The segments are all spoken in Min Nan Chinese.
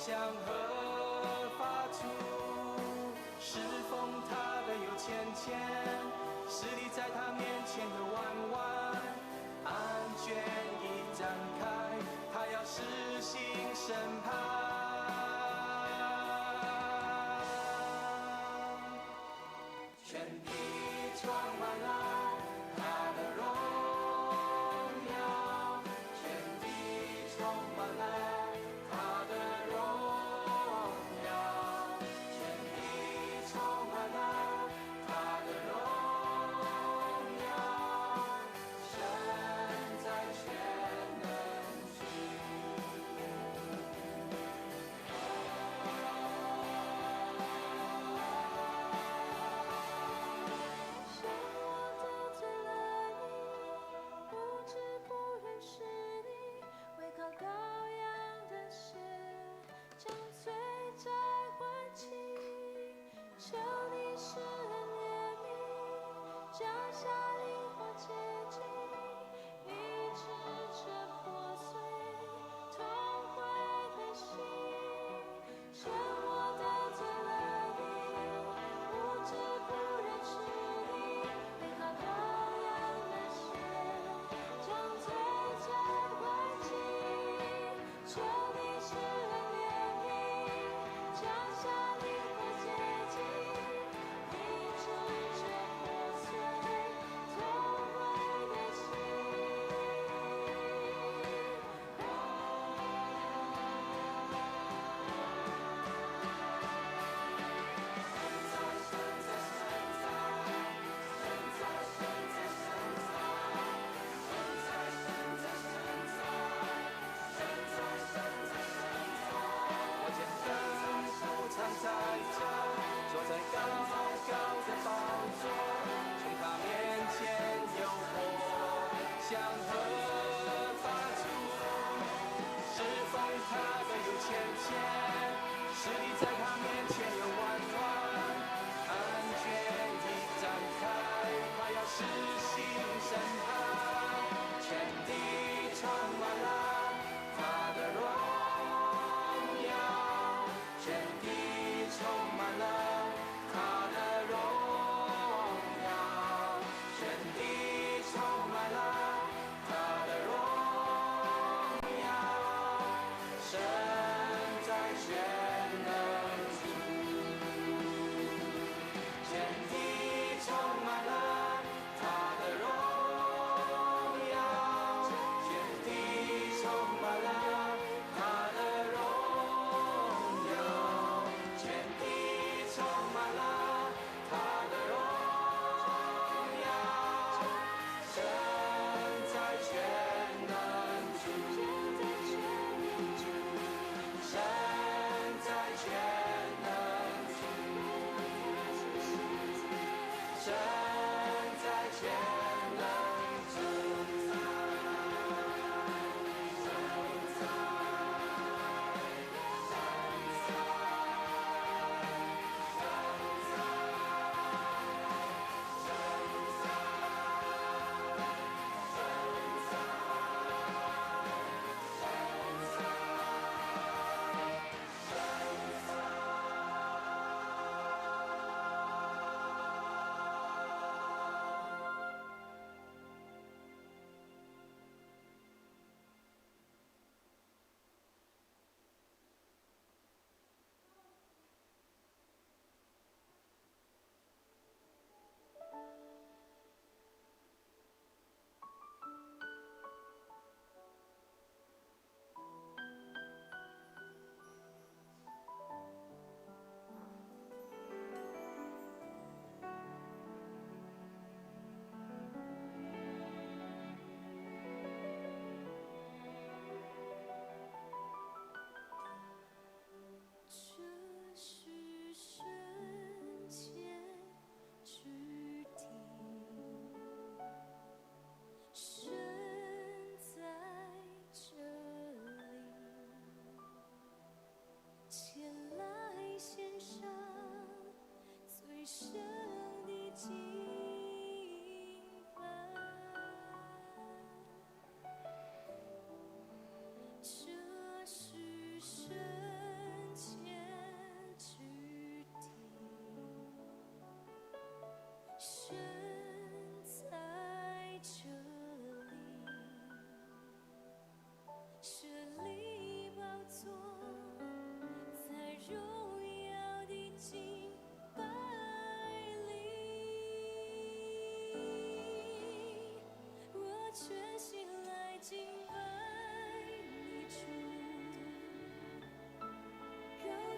向何發出？侍奉他的有千千，侍立在他面前的萬萬。案卷已展開，他要施行審判。全地充滿了他的榮耀，全地充滿了他的榮耀，全地充滿了他的榮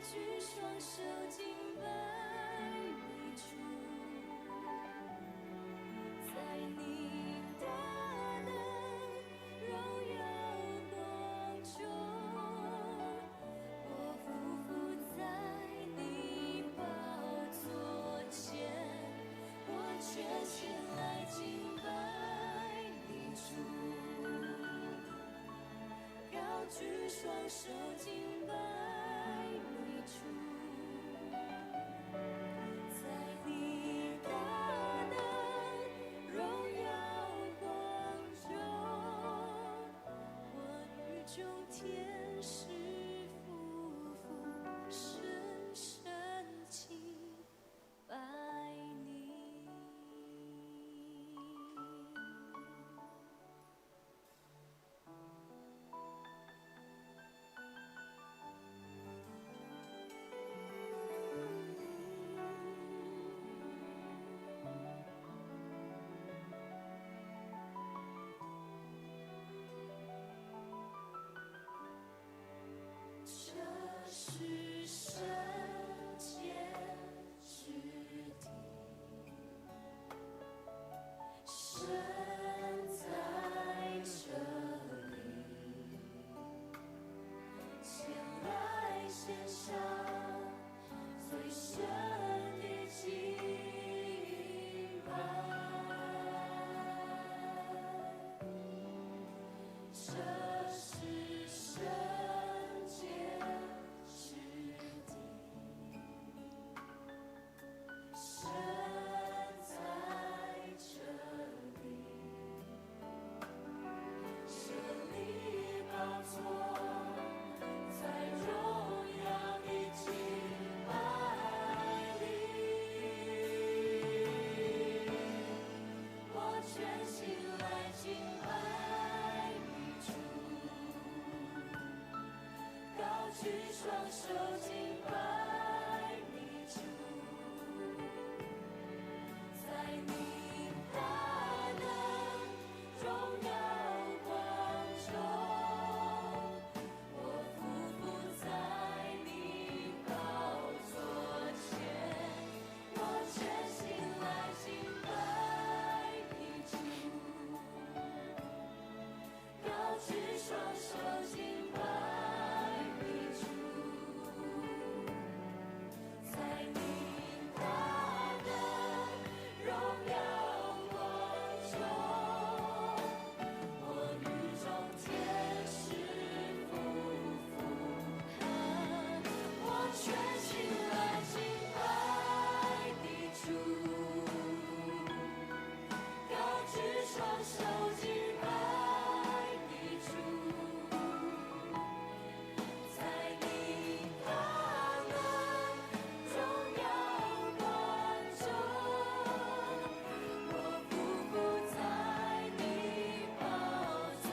舉雙手敬拜你主，在你大能榮耀光中，我俯伏在你寶座前，我全心來敬拜你主，高舉雙手敬拜你主，在你大能榮耀光中，我與眾天使俯伏深深敬拜你。這是聖潔之地，神在這裡，前來獻上最深的敬拜。這是聖潔之地，神在這裡，設立寶座，在榮耀的敬拜裡，我全心來敬拜你主，高舉雙手敬拜你主，在你大能榮耀光中，我俯伏在你寶座前，我全心來敬拜你主，高舉雙手敬拜你主，在你大能榮耀光中，我與眾天使俯伏，我全心來敬拜你主，高舉雙手敬拜你主，在你大能榮耀光中，我俯伏在你寶座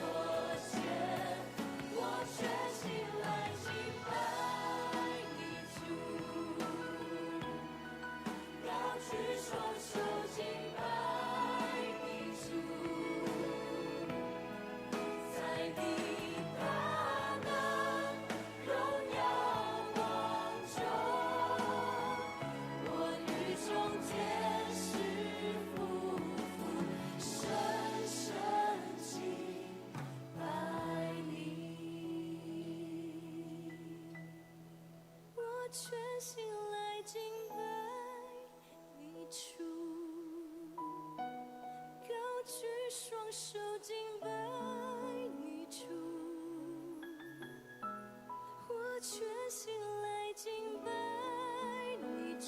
前，我全心來敬拜你主，高舉雙手敬拜你主，在你大能榮耀光中，我與眾天使俯伏深深敬拜你。我全心來敬拜你主，高舉雙手敬拜你主，我全心來敬拜你主。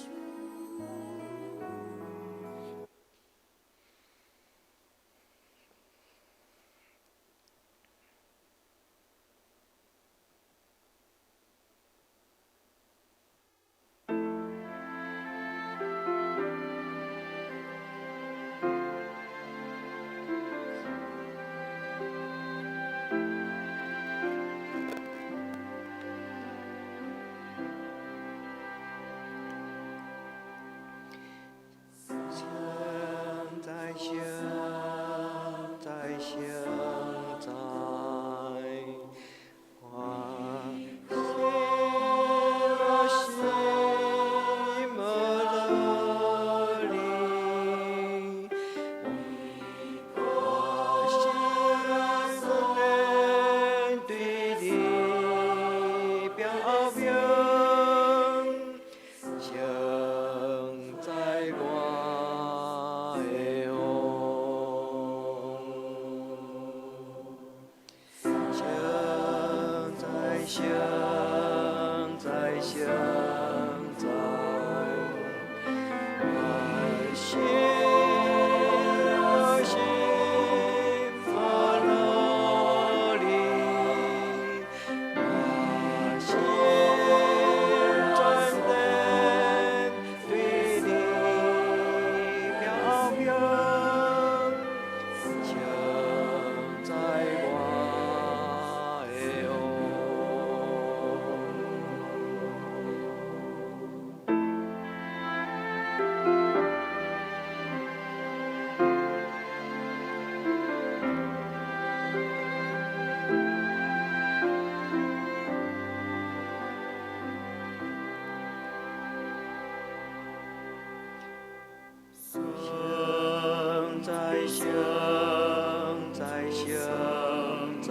在，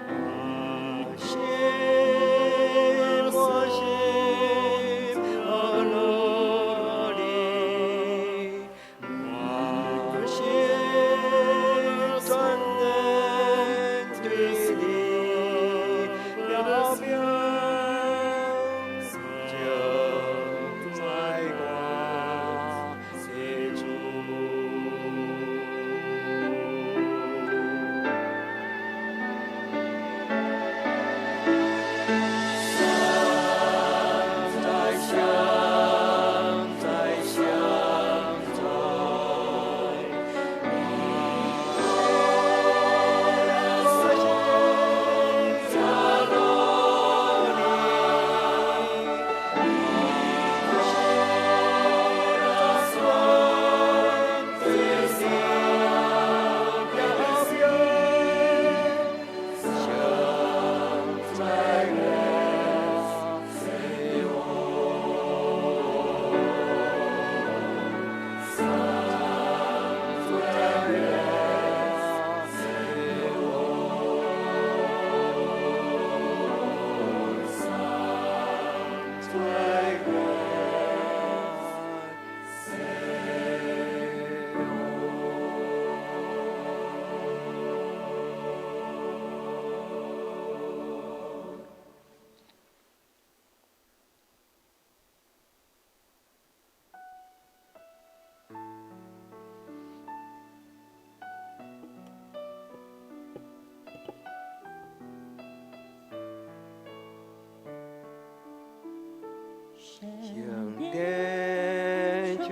我心我心呵樂裡，我心專恩對你表明，就在我的主。在相在相在，我心在樂裡，我心專對你表明，相在我的我。在我的我，在我的我。圣圣殿殿充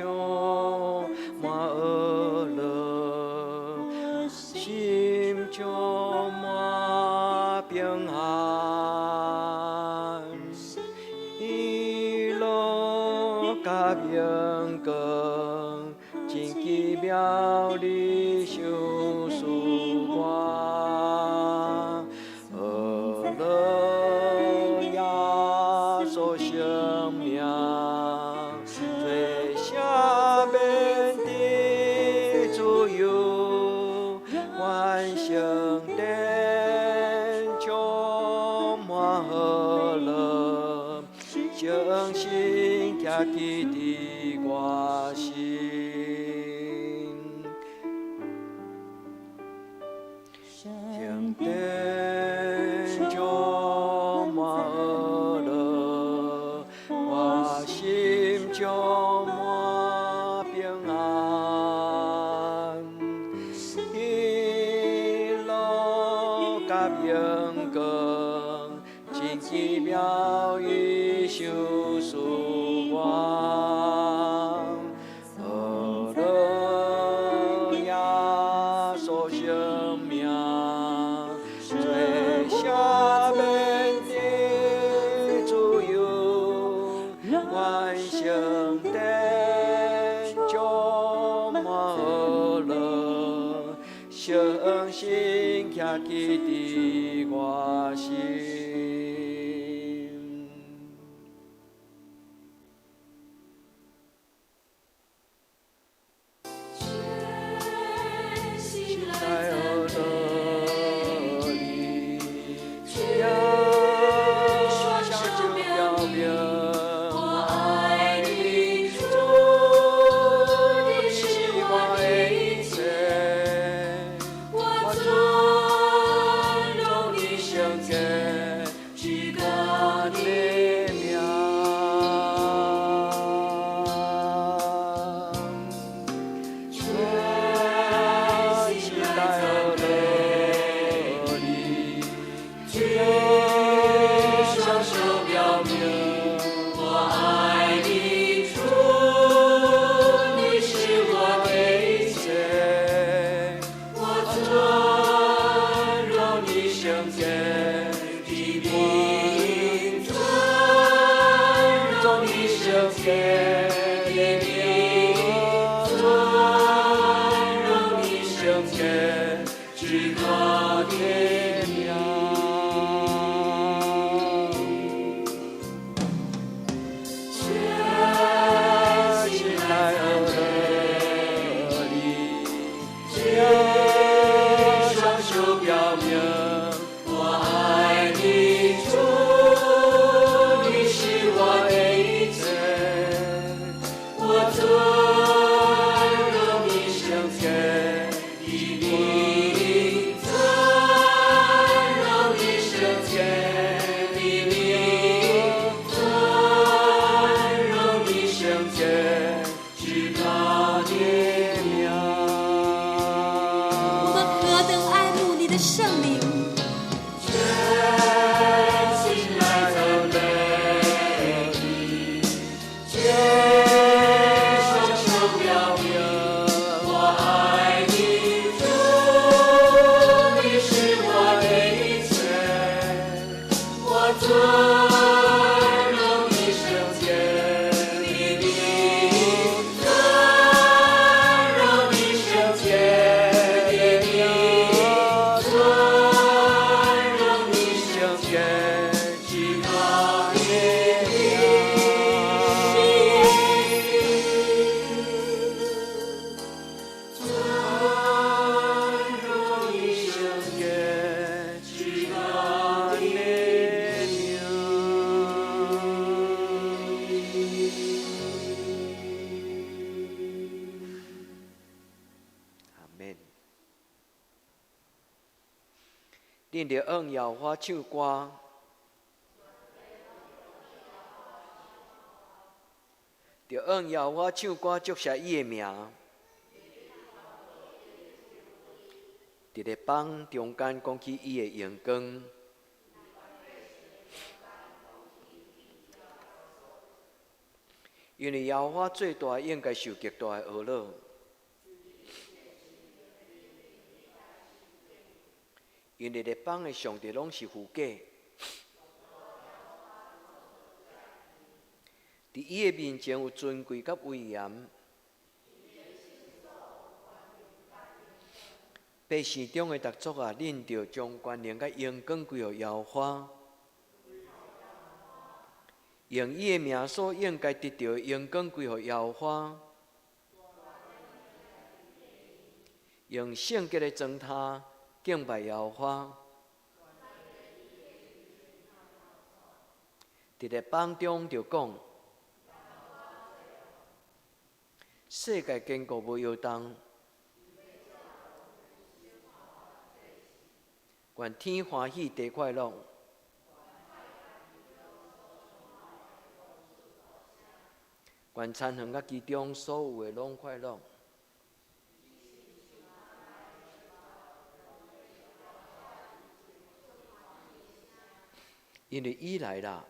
滿喜樂，我心心充滿平安，喜喜樂佮榮光，真奇妙你賞賜我，呵樂耶穌聖名，罪赦免得自由，願聖殿充滿喜樂，誠心徛起佇我心。聖聖殿殿充滿喜樂，我我心心充滿平安，喜喜樂佮榮光，真奇妙伊賞賜我，呵樂耶穌聖名，罪赦免得自由，讓願聖殿充滿喜樂，誠心徛起佇我心。全心在來喜讚樂美，裡，舉耶雙向手就表表明明我我愛愛你，你，主主你你是是我我的的一一切，切，我我尊尊荣荣你你圣圣洁，洁，举举的聖名。全心來讚美你，舉雙手表明我愛你，主，你是我的一切，我尊榮你聖潔的名，尊榮你聖潔的名，尊榮你聖潔至高的名。是耶尊榮你聖潔至高的名。阿們。恁著向耶和華唱歌，著向耶和華唱歌，祝謝伊的名。佇列邦中間講起伊的榮光。因為耶和華最大，應該受極大的呵咾。因為列邦的上帝攏是虛假，佇伊的面前有尊貴佮威嚴。百姓中的逐族啊，恁著將權能佮榮光歸予耶和華，用伊的名所應該得著的榮光歸予耶和華，用聖潔的磚頭敬拜耶和華。佇列邦中就講，世界堅固無搖動，願天歡喜，地快樂。願田園佮其中所有的攏快樂。因為伊來啦，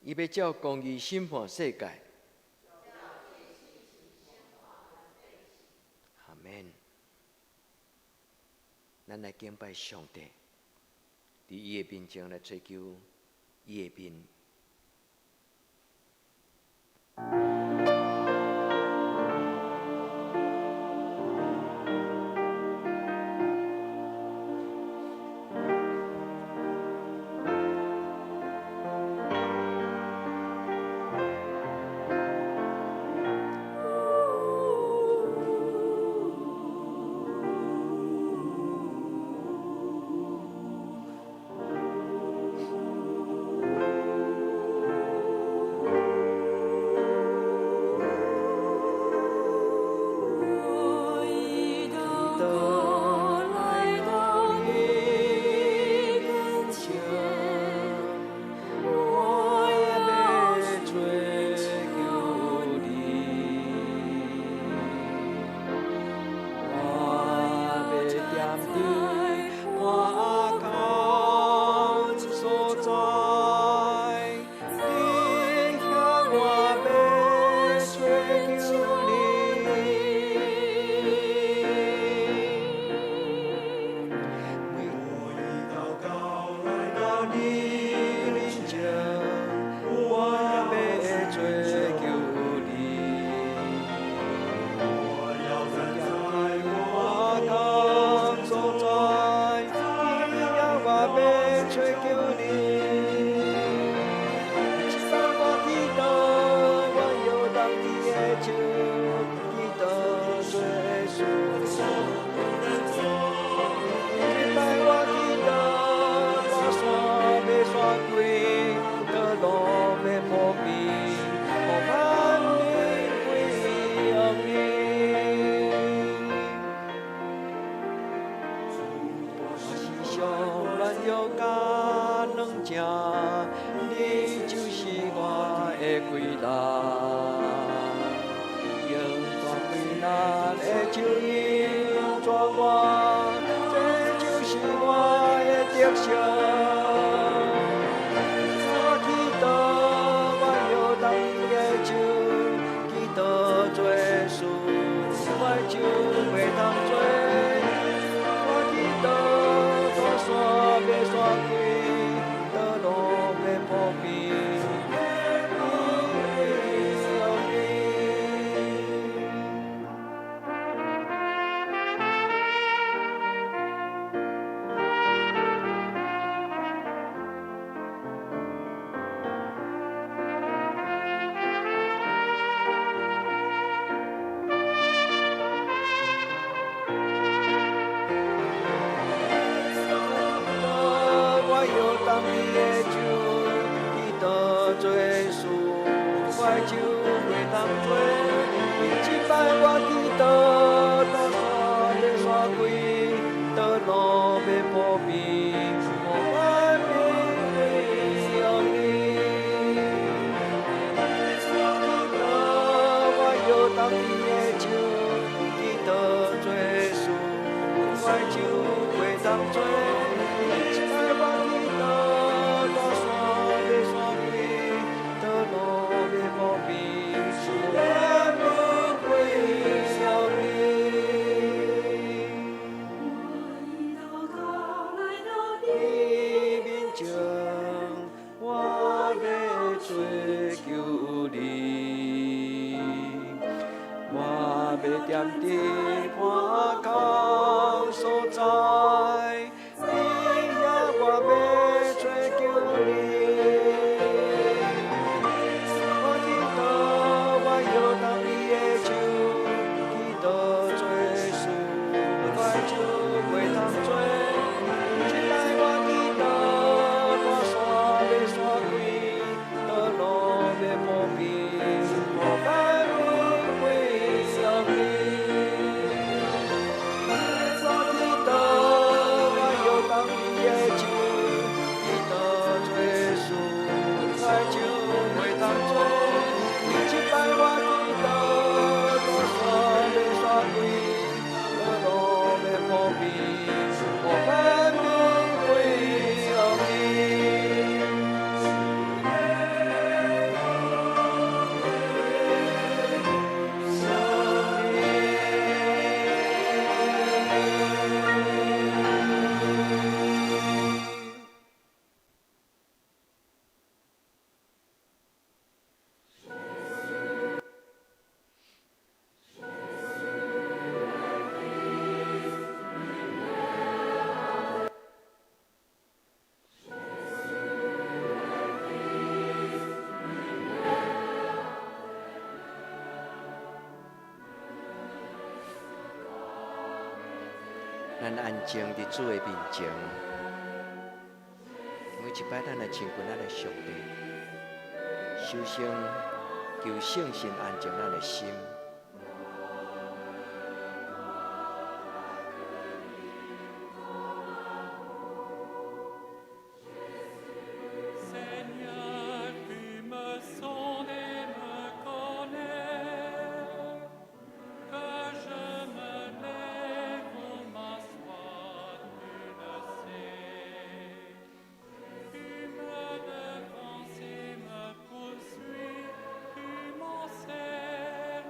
伊欲照公義審判世界。阿們。咱來敬拜上帝，佇伊的面前來追求伊的面。勝。我祈禱，我搖動伊的手，祈禱主耶穌，我的手袂通做。我祈禱，大山欲散開，道路欲鋪平。阿們。我搖動伊的手，祈禱主耶穌，我的手袂通做。這擺我祈禱，大山欲散開，道路欲鋪平，予萬民歸向你。我祈禱，我搖動伊的手，祈禱主耶穌，我的手袂通做。這擺我祈禱，大山欲散開，道路欲鋪平，予萬民歸向你。我已禱告來到你面前，我欲追求你，我欲踮佇半空所在，伫遐我欲追求你。我祈禱，我搖動伊的手，祈禱主耶穌，我的手袂通做。這擺我祈禱，大山欲散開，道路欲鋪平，予萬民歸向你。我祈禱，我搖動伊的手，祈禱主耶穌，我的手袂通做。這擺我祈禱，大山欲散開，道路欲鋪平，予萬民歸向你。向你。咱安靜佇主的面前，每一擺咱來親近咱的上帝，首先求聖神安靜咱的心。 Seigneur, tu me sondes et me connais. Que je me lève ou m'assoie, tu le sais. Tu me devances et me poursuis, tu m'enserres.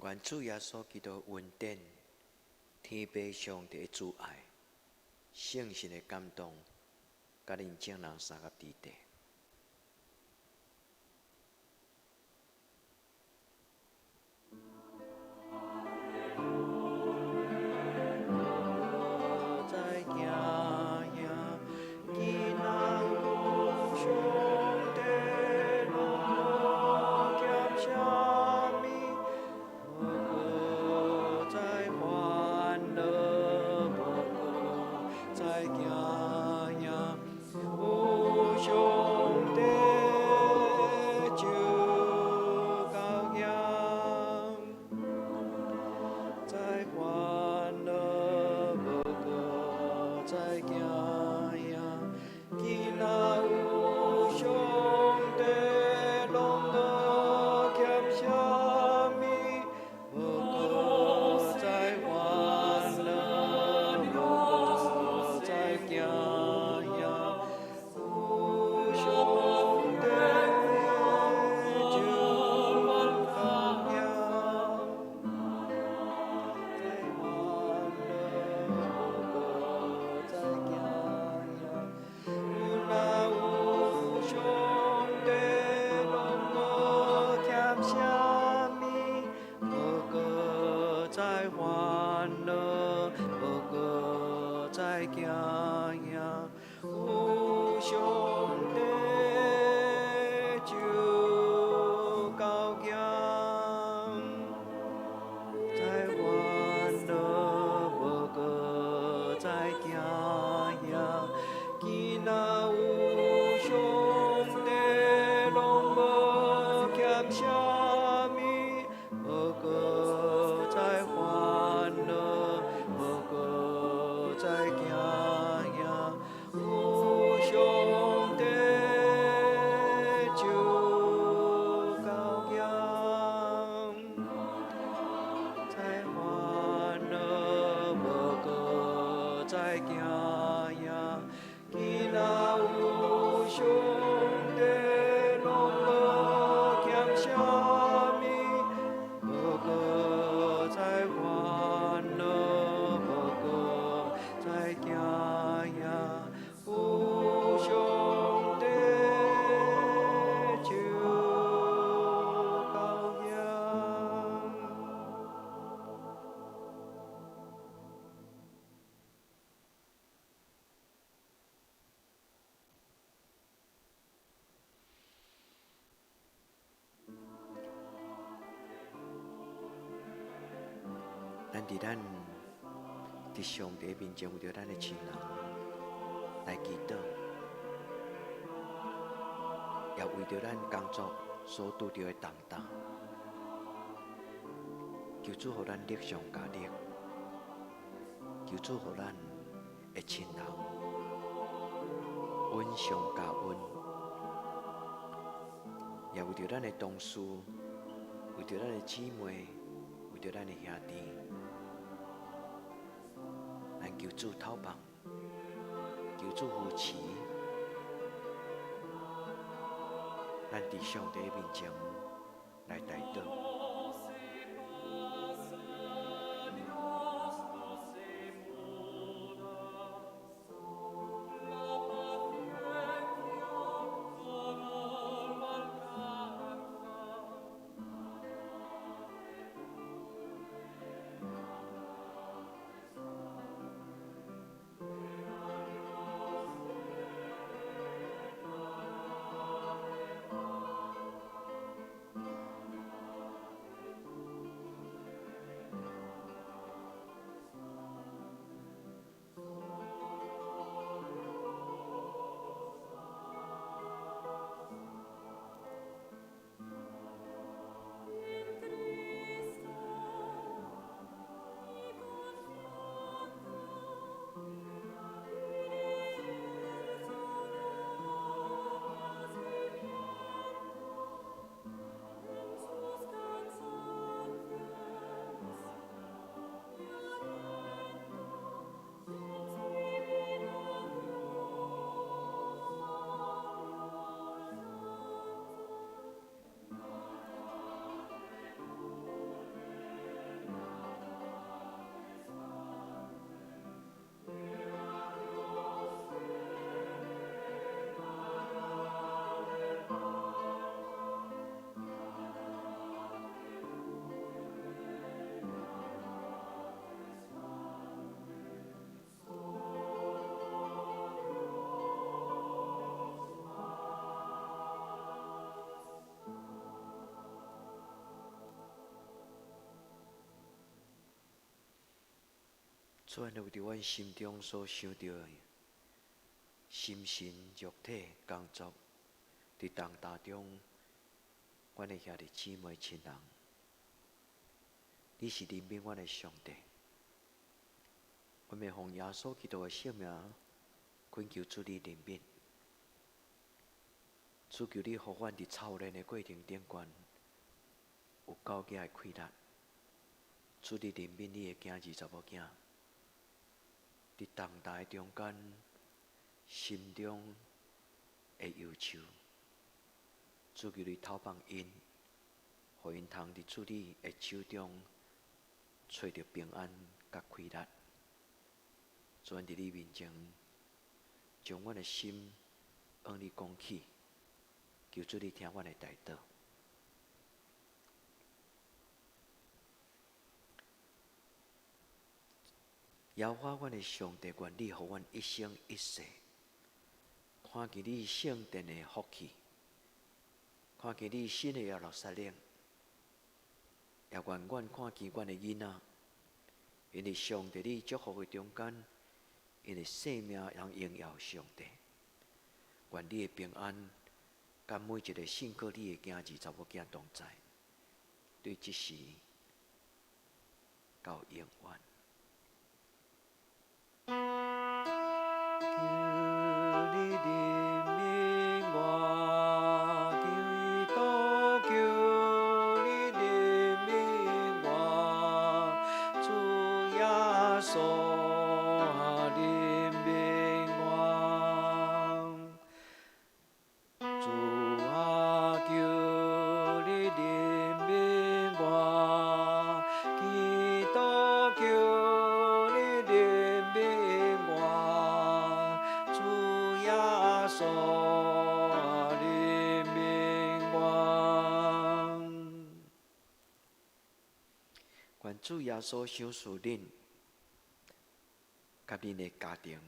願主耶穌基督恩典、天父上帝的慈愛、聖神的感動，佮恁眾人相佮佇底。咱佇咱佇上帝面前，為著咱的親人來祈禱，也為著咱工作所拄著的重擔，求主予咱力上加力，求主予咱的親人恩上加恩，也為著咱的同事，為著咱的姊妹，為著咱的兄弟，咱求主透放，求主扶持，咱佇上帝面前來代禱。主啊，為著阮心中所想著的，心神、肉體、工作，佇重擔中，阮的兄弟姊妹親人，你是憐憫阮的上帝。阮欲奉耶穌基督的聖名，懇求主你憐憫。主求你予阮佇操練的過程頂懸，有夠額的氣力。主你憐憫你的囝兒查某囝，佇重擔的中間，心中的憂愁。主求你透放𪜶，予𪜶通佇主你的手中揣著平安佮氣力。主，阮佇你面前，將阮的心向你講起，求主你聽阮的代禱。耶和華阮的上帝，願你予阮一生一世，看見你聖殿的福氣，看見你新的耶路撒冷，也願阮看見阮的囡仔，𪜶佇上帝你祝福的中間，𪜶的生命通榮耀上帝。願你的平安，佮每一个信靠你的囝兒查某囝同在，對這時到永遠。求你憐憫我，求伊多求你憐憫我，主耶穌憐憫我，主啊，求你憐憫我，基督求你憐憫我，主耶穌憐憫我。願主耶穌賞賜恁佮恁的家庭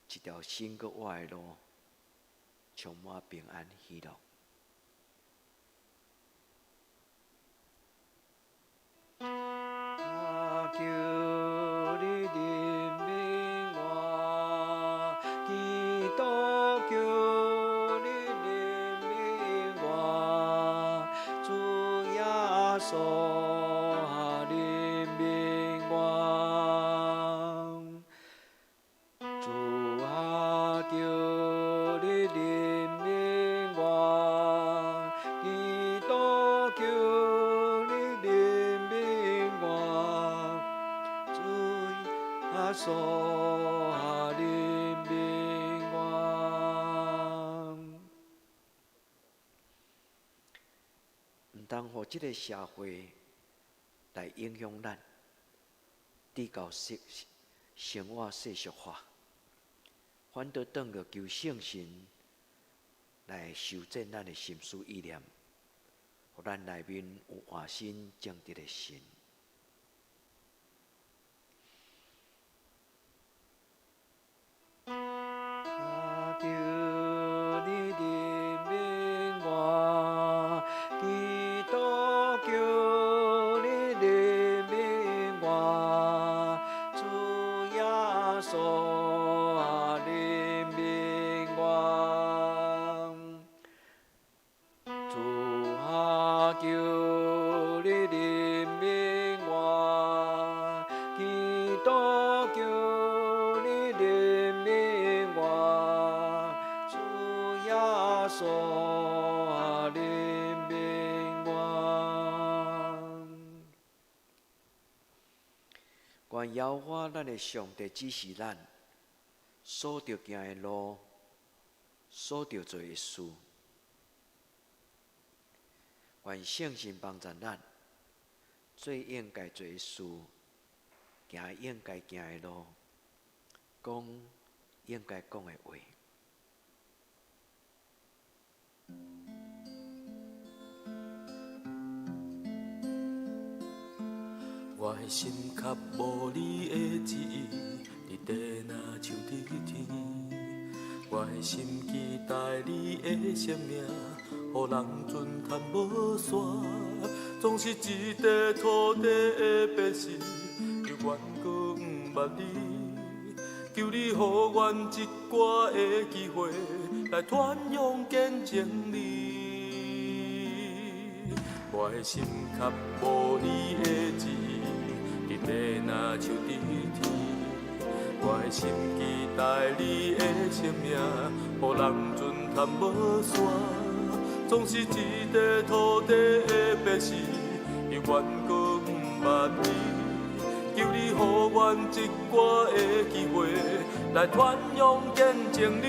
一條新閣活的路，充滿平安喜樂。啊，求你憐憫我，基督求你憐憫我，主耶穌憐憫我，主啊，求你憐憫我，基督求你憐憫我，主耶穌憐憫我。毋通予這个社會來影響咱，直到生生活世俗化，反倒轉過求聖神來修正咱的心思意念，予咱內面有活新正直的心。啊，求你憐憫我，基督求你憐憫我，主耶穌憐憫我，主啊，求你憐憫我，基督求你憐憫我，主耶穌憐憫我。願耶和華咱的上帝指示咱所著行的路，所著做的事。願聖神幫助咱做應該做的事，行應該行的路，講應該講的話。我的心較無你的旨意，佇地若像佇天。我的心期待你的生命，予人阵趁無煞。總是這塊土地的百姓，犹原阁毋捌你，求你予阮一寡的機會來傳揚見證你。我的心較無你的旨意，佇地若像佇天。我的心期待你的生命，予人陣談無散。總是這塊土地的百姓，猶原閣毋捌你。求你予阮一寡的機會，來傳揚見證你。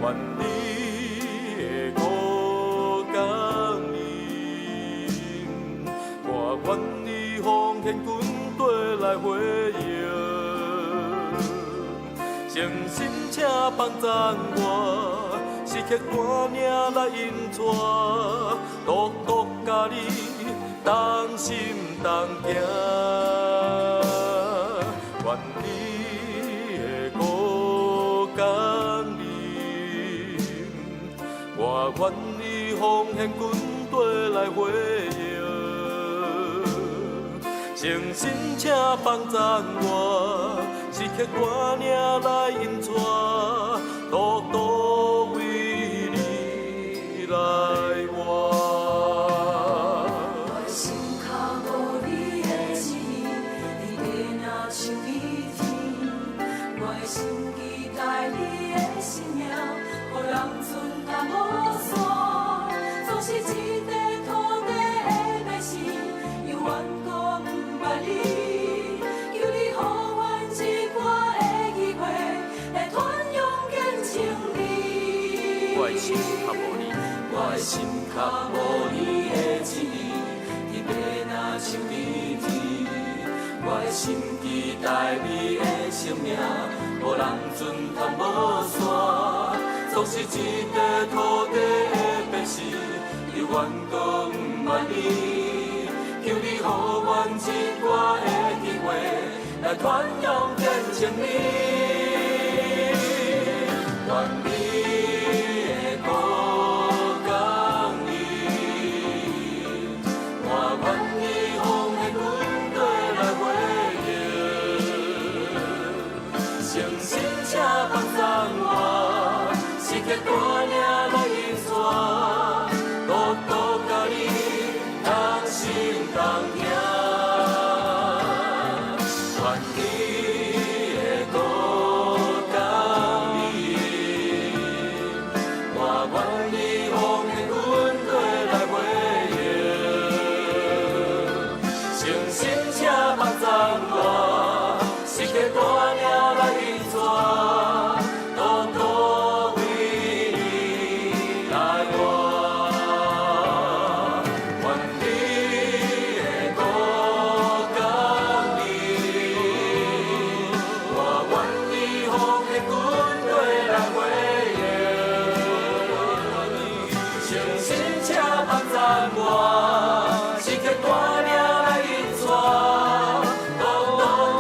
願你的國降臨，我願意奉獻軍隊來回應。誠心請幫贊我，時刻帶領來引帶，獨獨佮你同心同行。願你的國降臨，我願意奉獻軍隊來回應。誠心請幫贊我，時刻帶領來引帶，獨獨為你來活。我的心較無你的旨意，佇地若像佇天。我的心期待你的生命，予人陣淡無散。總是這塊土地的百姓，猶原閣毋捌你。求你予阮一寡的機會，來傳揚見證你。我的心較無你，我的心較無你的旨意，佇地若像佇天。我的心期待你的生命，予人陣談無散。總是這塊土地的百姓，猶原閣毋捌你。求你予阮一寡的機會，來傳揚見證你。願你的國降臨，我願意奉獻軍隊來回應。誠心請幫贊我，時刻帶領來引帶，獨獨佮你同心同行。願你的國降臨，我願意奉獻軍隊來回應。誠心請幫贊我，時刻帶領來引帶，獨獨為你來活。願你的國降臨，我願意奉獻軍隊來回應。誠心請幫贊我，時刻帶領來引帶，獨獨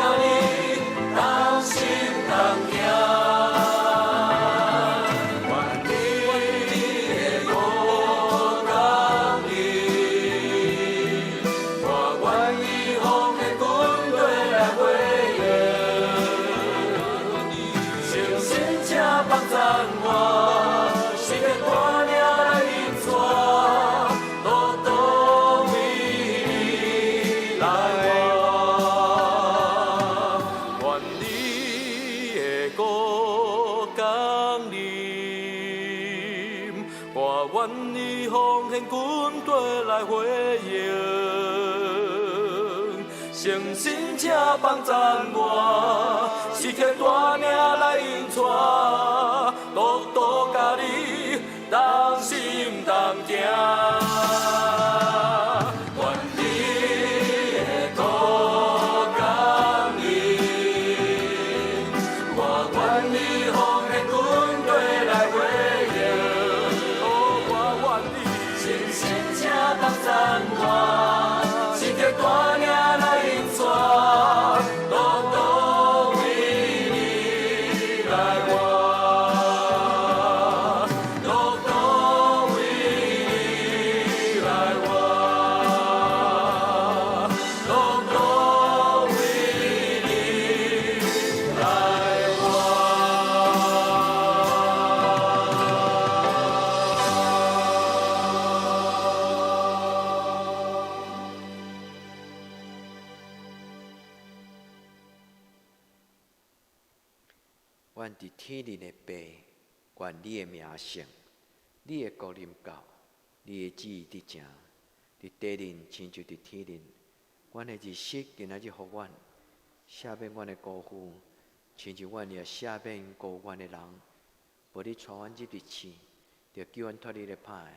佮你同心同行。願你的國降臨，我願意奉獻軍隊來回應。誠心請幫贊我，時刻帶領來引帶，獨獨為你來活。願你的國降臨，我願意奉獻軍隊來回應。誠心請幫贊我，時刻帶領來引帶，獨獨佮你同心同行。願你的國降臨，我願意奉獻軍隊來回應。哦，我願意。誠心請幫贊我，時刻帶領來引帶，獨獨為你來活，獨獨為你。伫天顶的父，願你的名聖，你的國臨到，你的旨意得成，佇地頂親像佇天頂。阮的日食今仔日予阮，赦免阮的辜負，親像阮也赦免辜負阮的人。無你帶阮入去試，著救阮脫離咧歹的。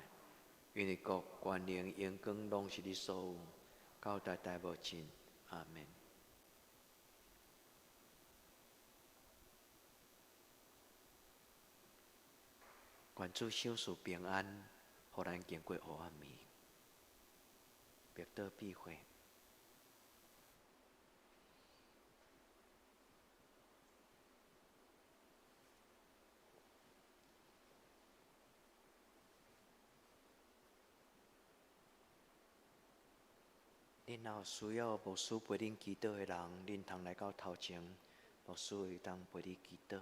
因為國、權能、榮光，攏是你所有，到代代無盡。阿門。願主賞賜平安，予咱經過黑暗暝。默禱閉會。恁若有需要牧師陪恁祈禱的人，恁通來到頭前，牧師會當陪你祈禱。